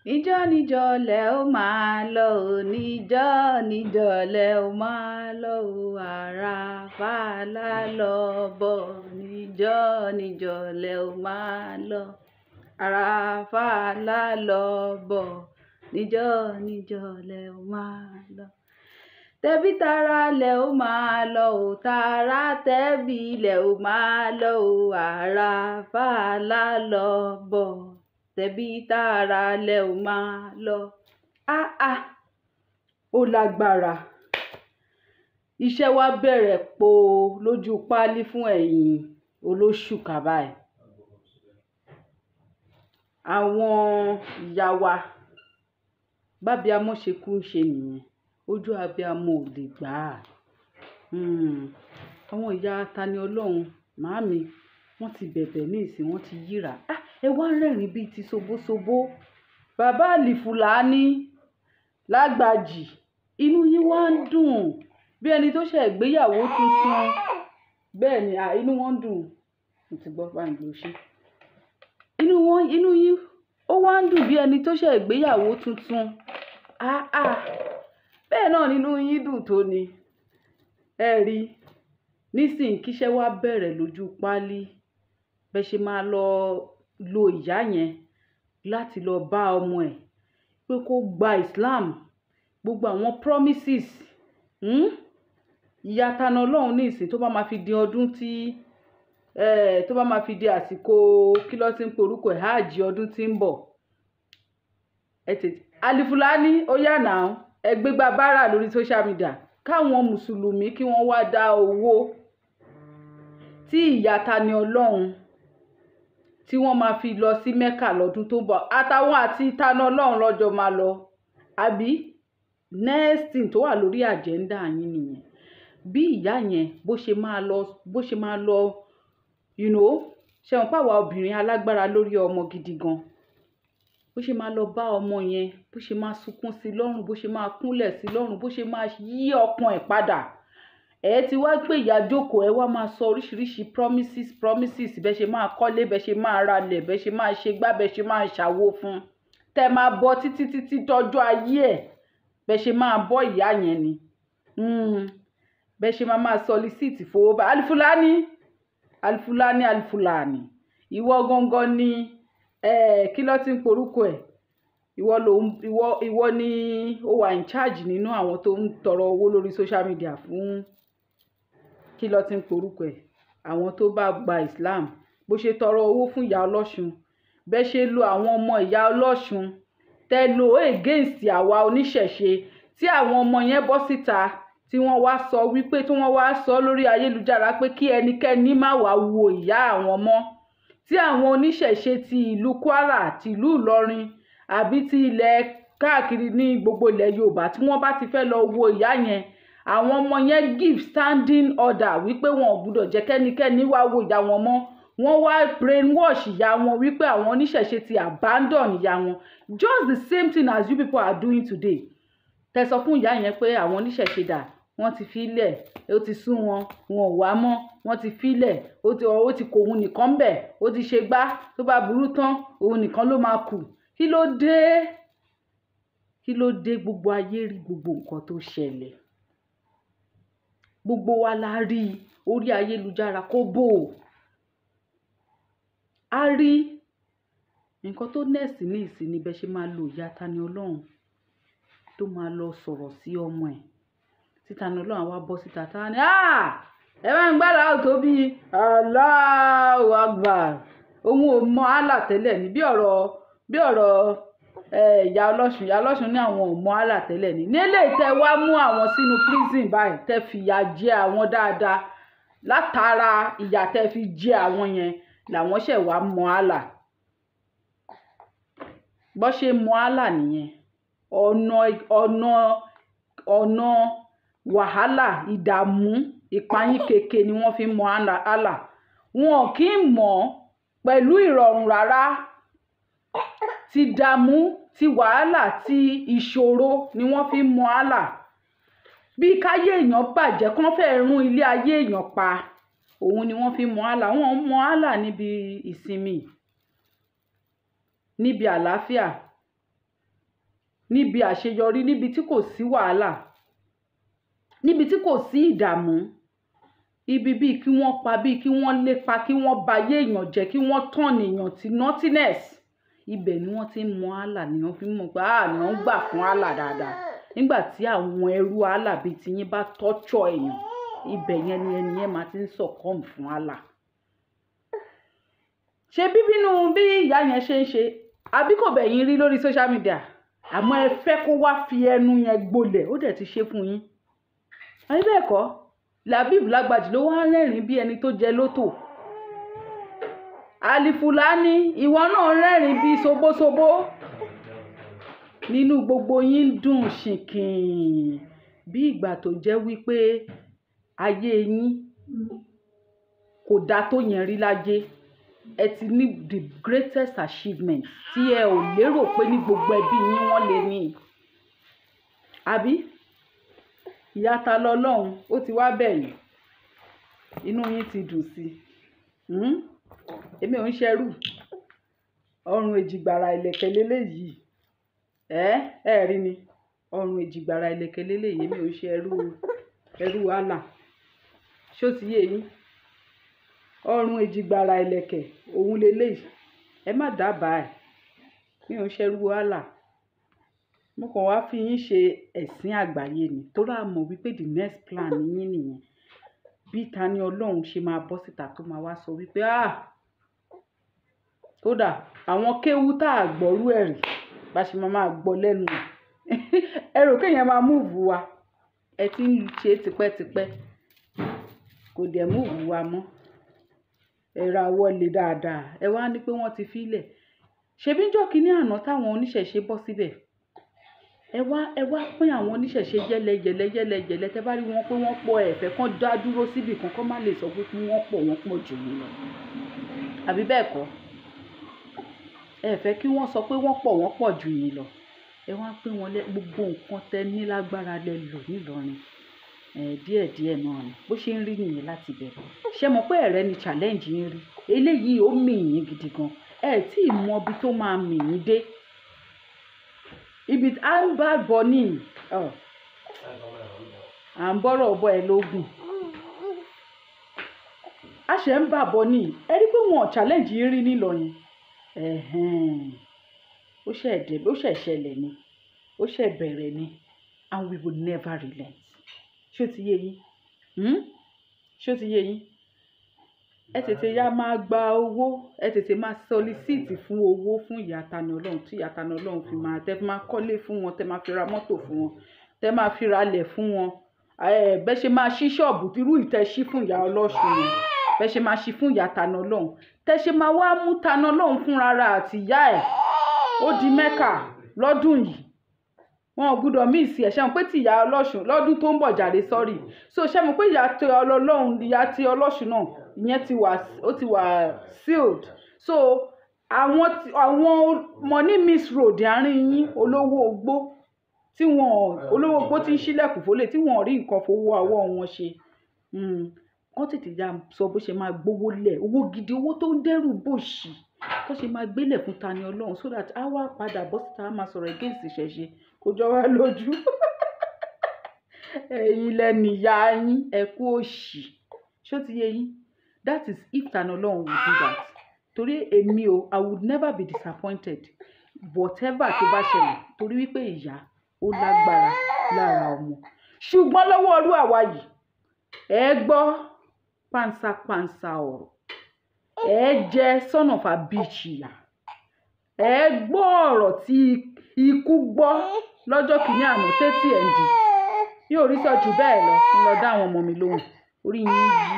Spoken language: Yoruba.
Níjọ́ níjọ́ lẹ ó máa lọ ò, níjọ́ níjọ́ lẹ ó máa lọ ò, Àràfá lálọ́ bọ̀. Níjọ́ níjọ́ lẹ ó máa lọ, Àràfá lálọ́ bọ̀. Níjọ́ níjọ́ lẹ ó máa lọ. Tẹbí tará lẹ ó máa lọ ò, tará tẹbí lẹ ó máa lọ ò, Àràfá lálọ́ bọ̀. Tẹbí tará lẹ ó máa lọ. Ah ah, ó lágbára. Iṣẹ́ wa bẹ̀rẹ̀ poo lójú páálí fún ẹ̀yin olóṣùkà báyìí. Àwọn ìyá wa, bábiamọ ṣe kú ń ṣe nìyẹn, ojú abiamọ ò lè gbà á. Àwọn ìyá Tani Olohun, màámi, wọ́n ti bẹ̀bẹ̀ ní ìsìn, wọ́n ti yíra. Ah, ẹ wá ń rẹ́rìn bíi ti ṣobóṣobó. Bàbá Àlìfùlání lágbàjì, inú yín wá ń dùn bí ẹni tó ṣẹ̀ gbéyàwó tuntun. Bẹ́ẹ̀ ni, à, inú wọn ń dùn. Mo ti gbọ́, bá ń gbé o ṣe. Inú wọn, inú yín, ó wá ń dùn bí ẹni tó ṣẹ̀ gbéyàwó tuntun. Ah ah, bẹ́ẹ̀ náà nínú yín dùn tó ni. Ẹ rí, nísìnyí kíṣẹ́ wá bẹ̀rẹ̀ lójú páálí. Bẹ́ ṣe máa lọ lo ìyá yẹn láti lọ bá ọmọ ẹ̀ pé kó gba Islam. Gbogbo àwọn promises, Ìyá Tani Olohun ní ìsìn tó bá máa fi di ọdún tí, tó bá máa fi di àsìkò kí ló ti ń pe orúkọ ẹ̀, hajj ọdún tí ń bọ̀. Ẹ tètè, Àlìfùlání, ó yá now, ẹ gbégbá bárà lórí social media. Káwọn Mùsùlùmí kí wọ́n wá dá owó tí ìyá Tani Olohun tí wọ́n máa fi lọ sí Mecca lọ́dún tó ń bọ̀. Àtàwọn àti Tani Olohun lọ́jọ́ máa lọ. Àbí next thing tó wà lórí agenda yín nìyẹn. Bí ìyá yẹn bó ṣe máa lọ, bó ṣe máa lọ, you know, ṣé wọn pé àwa obìnrin alágbára lórí ọmọ gidi gan. Bó ṣe máa lọ bá ọmọ yẹn, bó ṣe máa sunkún sí lọ́rùn, bó ṣe máa kúnlẹ̀ sí lọ́rùn, bó ṣe máa yí ọkàn ẹ̀ padà. Ẹ ti wá gbé ìyá jókòó, ẹ wá máa sọ oríṣiríṣi promises, promises, bẹ́ ṣe máa kọ́lé, bẹ́ ṣe máa ralẹ̀, bẹ́ ṣe máa ṣe gbá, bẹ́ ṣe máa ṣàwo fún un. Tẹ máa bọ́ títí títí dọjọ́ ayé ẹ̀, bẹ́ ṣe máa bọ́ ìyá yẹn ni. Bẹ́ ṣe máa máa solicit fowó bá. Àlìfùlání, Àlìfùlání, Àlìfùlání. Ìwọ gangan ni, kí ló ti ń pe orúkọ ẹ̀? Ìwọ ló ń, ìwọ, ìwọ ni ó wà in charge nínú àwọn tó ń tọrọ owó lórí social media fún kí ló ti ń pe orúkọ ẹ̀? Àwọn tó bá gba Islam. Bó ṣe tọrọ owó fún ìyá ọlọ́ṣun, bẹ́ ṣe lo àwọn ọmọ ìyá ọlọ́ṣun, tẹ lo against àwa oníṣẹ̀ṣe tí àwọn ọmọ yẹn bọ́ síta tí wọ́n wá sọ wípé tí wọ́n wá sọ lórí ayélujára pé kí ẹnikẹ́ni má wá wo ìyá àwọn mọ́. Tí àwọn oníṣẹ̀ṣe ti ìlú Kwara, ti ìlú Ìlọrin àbí ti ilẹ̀ káàkiri ní gbogbo ilẹ̀ Yorùbá tí wọ́n bá ti fẹ́ lọ wo ìyá yẹn, àwọn ọmọ yẹn give standing order wípé wọn ò gbọdọ̀ jẹ́ kẹ́nikẹ́ni wá wo ìyá wọn mọ́. Wọ́n wá brainwash ìyá wọn wípé àwọn oníṣẹ̀ṣe ti abandon ìyá wọn. Just the same thing as you people are doing today. Tẹ sọ fún ìyá yẹn pé àwọn oníṣẹ̀ṣe dà, wọ́n ti fi lẹ̀, ó ti sú wọn, wọn ò wá mọ́, wọ́n ti fi lẹ̀, ó ti kó òun nìkan bẹ̀, ó ti ṣe gbá, tó bá burú tán, òun nìkan ló máa kù. Kí ló dé? Kí ló dé? Gbogbo ayé rí gbogbo nǹkan tó ṣẹlẹ̀. Gbogbo wa la rí orí ayélujára kó bò. A rí nǹkan tó next ní ìsìn ní bẹ́ ṣe máa lo ìyá Tani Olohun tó máa lọ sọ̀rọ̀ sí ọmọ ẹ̀. Tí Tani Olohun á wá bọ́ síta, tá ní, "Ah! Ẹ máa ń gbá Allahu tóbi, Allahu Akbar." Òun ò mọ Allah tẹ́lẹ̀ ní bí ọ̀rọ̀, bí ọ̀rọ̀, ìyá ọlọ́ṣun. Ìyá ọlọ́ṣun ní àwọn ò mọ Allah tẹ́lẹ̀ ní. Nílé tẹ wá mú àwọn sínú prison báyìí, tẹ fìyà jẹ àwọn dáadáa. Látara ìyà tẹ fi jẹ àwọn yẹn làwọn ṣẹ̀ wá mọ Allah. Bó ṣe mọ Allah nìyẹn. Ọ̀nà, ọ̀nà, ọ̀nà wàhálà, ìdààmú, ìpayín keke ni wọ́n fi mọ Allah. Wọn kì í mọ̀ pẹ̀lú ìrọ̀rùn rárá. Ti dààmú, ti wàhálà, ti ìṣòro ni wọ́n fi mọ Allah. Bí káyé èèyàn bàjẹ́, kán fẹ́ rún ilé ayé èèyàn pa, òun ni wọ́n fi mọ Allah. Wọ́n ń mọ Allah níbi ìsinmi, níbi àlàáfíà. níbi àṣeyọrí, níbi tí kò sí wàhálà, níbi tí kò sí ìdààmú, ibi bíi kí wọ́n pa, bíi kí wọ́n lépa, kí wọ́n bayé èèyàn jẹ́, kí wọ́n tàn èèyàn tí nothingness, ibẹ̀ ni wọ́n ti ń mọ Allah, ni wọ́n fi ń mọ̀ pé ni wọ́n gbà fún Allah dáadáa. Nígbà tí àwọn ẹrú Allah bíi tiyín bá tọ́jọ́ èèyàn, ibẹ̀ yẹn ni ẹni yẹn máa ti ń succumb fún Allah. Ṣe bíbínú bí ìyá yẹn ṣe ń ṣe, àbí kò bẹ̀yìn rí lórí social media? Àmọ́ ẹ fẹ́ kó wá fi ẹnu yẹn gbolẹ̀, ó dẹ̀ ti ṣe fún yín. Àbí bẹ́ẹ̀ kọ́, Labib Lágbàjì ló wá rẹ́rìn-ín bí ẹni tó jẹ lótò. Alifulani, ìwọ náà rẹ́rìn-ín bí sobósobó. Nínú gbogbo yín dùn ṣìnkìn bí ìgbà tó jẹ́ wípé ayé yín kò dá tó yẹn rí láyé. Ẹ ti ní the greatest achievement tí ẹ ò lérò pé ní gbogbo ẹbí yín wọ́n lè ní. Àbí? Ìyá ta lọ́lọ́run, ó ti wá bẹ̀yìn. Inú yín ti dùn sí i. Èmi ò ń ṣerú. Ọrùn èjìgbàrà ìlẹ̀kẹ̀ léléyìí. Ẹ rí ni. Ọrùn èjìgbàrà ìlẹ̀kẹ̀ léléyìí, èmi ò ń ṣe ẹrú Allah. Ṣé ó ti yé yín? Ọrùn èjìgbàrà ìlẹ̀kẹ̀ òun léléyìí. Ẹ má dábàá ẹ̀. Mi ò ń ṣerú Allah. Mo kàn wá fi yín ṣe ẹ̀sín àgbáyé ni. Torí a mọ̀ wípé the next plan yín nìyẹn. Bí Tani Olohun ṣe máa bọ́ síta tó máa wá sọ wípé kódà àwọn kéwú tá a gbọ́rú ẹ̀ rí bá ṣe máa gbọ́ lẹ́nu. Ẹ rò pé ìyẹn máa múùfù wa. Ẹ ti ń ṣe tipẹ́tipẹ́. Kò dẹ̀ múùfù wa mọ́. Ẹ ra wọlé dáadáa. Ẹ wá ní pé wọ́n ti fi lẹ̀. Ṣebí ńjọ́ kínní àná táwọn oníṣẹ̀ṣe bọ́ síbẹ̀. Ẹ wá pín àwọn oníṣẹ̀ṣe yẹ́lẹ yẹ́lẹ yẹ́lẹ yẹ́lẹ. Tẹ bá rí wọn pé wọ́n pọ̀, ẹ fẹ́ kán dá dúró síbì kan, kán má lè sọ pé wọ́n pọ̀, wọ́n pọ̀ jù yín lọ. Àbí bẹ́ẹ̀ kọ́? Ẹ fẹ́ kí wọ́n sọ pé wọ́n pọ̀, wọ́n pọ̀ jù yín lọ. Ẹ wá pín wọn lé gbogbo nǹkan tẹ ní lágbára lẹ lò nílọrin. Díẹ̀ díẹ̀ náà ni. Bó ṣe ń rí nìyẹn láti bẹ̀rẹ̀. Ṣé mọ̀ pé ẹ̀rẹ́ ni challenge yín rí? Eléyìí ó mì yín gidi gan. Ẹ tí ì mọ ibi tó máa mì yín dé. Ibi à ń bá bọ̀ ní, à ń bọ̀rọ̀ bọ̀ ẹ lógún. A ṣẹ̀ ń bà bọ̀ ní. Ẹ rí pé wọn challenge yín rí nílọrin. Ó ṣẹ̀ dé, ó ṣẹ̀ ṣẹlẹ̀ ni. Ó ṣẹ̀ bẹ̀rẹ̀ ni. And we will never relent. Ṣé ó ti yé yín? Ṣé ó ti yé yín? Ẹ tètè yá máa gba owó, ẹ tètè máa solicit fún owó fún ìyá Tani Olohun, tí ìyá Tani Olohun fi máa tẹ fi máa kọ́lé fún wọn, tẹ máa fi ra mọ́tò fún wọn, tẹ máa fi ra ilẹ̀ fún wọn. Bẹ́ ṣe máa ṣí ṣọ́ọ̀bù irú ìtẹ́ ṣí fún ìyá ọlọ́ṣun yẹn, bẹ́ ṣe máa ṣí fún ìyá Tani Olohun, tẹ ṣe máa wá mú Tani Olohun fúnra ra àti ìyá ẹ̀. Ó di Mẹ́kà lọ́dún yìí. Wọn ò gbúdọ̀ miss ẹ̀. Ṣé mọ̀ pé tí ìyá ọlọ́ṣun lọ́dún tó ń bọ̀ jàre, sorry. So ṣé mọ̀ pé ìyá tí Ọlọ́run, ìyá tí ọlọ́ṣun náà, ìyẹn ti wà, ó ti wà sealed. So àwọn money miss road àárín yín, olówó ogbó tí wọn, olówó ogbó tí ń ṣílẹ̀kùn fólè, tí wọn ò rí nǹkan fowó ọwọ́ wọn ṣe. Kán tètè ya sọ bó ṣe máa gbówó lẹ̀, owó gidi, owó tó ń dẹ́rù bòṣì, tó ṣe máa gbélẹ̀ fún Tani Olohun, so that a wá padà bọ́ síta, a máa sọ̀rọ̀ against ìṣẹ̀ṣe. Kò jọ wá lójú. Ẹ̀yin lẹ́nu ìyá yín, ẹ kú òṣì. Ṣé ó ti yé yín? That is if Tani Olohun will do that. Torí èmi o, I would never be disappointed. Whatever tó bá ṣẹlẹ̀, torí wípé ìyá ó lágbára lára ọmọ. Ṣùgbọ́n lọ́wọ́ ọrú àwa yìí, ẹ gbọ́ pàǹsàpàǹsà ọ̀rọ̀. Ẹ jẹ́ son of a bitch ìyá. Ẹ gbọ́ ọ̀rọ̀ tí ikú gbọ́ lọ́jọ́ kìíní àná tẹ́tí ẹ̀ ń di. Yóò rí sọ jù bẹ́ẹ̀ lọ, kí n lọ dá àwọn ọmọ mi lóhùn. Orí yín yí.